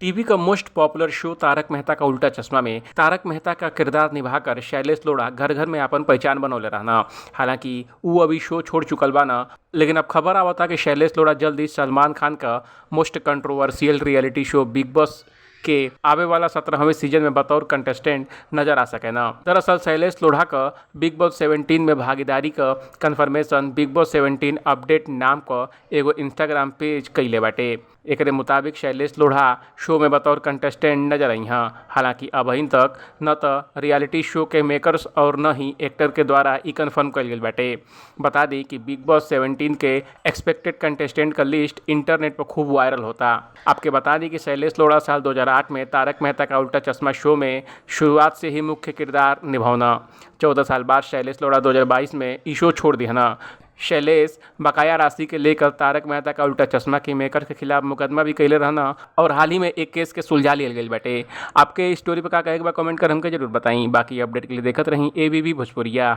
TV का most popular शो तारक मेहता का उल्टा चश्मा में तारक मेहता का किरदार निभाकर शैलेश लोढ़ा घर घर में अपन पहचान बनौले रहना। हालांकि वो अभी शो छोड़ चुकल बाना, लेकिन अब खबर आवता कि शैलेश लोढ़ा जल्दी सलमान खान का most controversial reality show Bigg Boss के आवे वाला 17वें सीजन में बतौर कंटेस्टेंट नजर आ सके ना। दरअसल शैलेश लोढ़ा का बिग बॉस 17 में भागीदारी का कंफर्मेशन बिग बॉस 17 अपडेट नाम का एगो इंस्टाग्राम पेज कैले बाटे। एकरे मुताबिक शैलेश लोढ़ा शो में बतौर कंटेस्टेंट नजर आई हैं। हालांकि अबहिन तक न त रियलिटी शो के मेकर्स और न ही एक्टर के द्वारा ई कंफर्म कइल गेल बाटे। बता दी कि बिग बॉस 17 के एक्सपेक्टेड कंटेस्टेंट का लिस्ट इंटरनेट पर खूब वायरल होता। आपके बता दी कि शैलेश लोढ़ा साल 2008 में तारक मेहता का उल्टा चश्मा शो में शुरुआत से ही मुख्य किरदार निभावना। 14 साल बाद शैलेश लोढ़ा 2022 में ई शो छोड़ दिहना। शैलेश बकाया राशि के लेकर तारक मेहता का उल्टा चश्मा के मेकर के खिलाफ मुकदमा भी कैले रहना और हाल ही में एक केस के सुलझा लियल गईल बाटे। आपके स्टोरी पर का कहे के बा, कमेंट कर हमके जरूर बताई। बाकी अपडेट के लिए देखत रही एबीबी भोजपुरिया।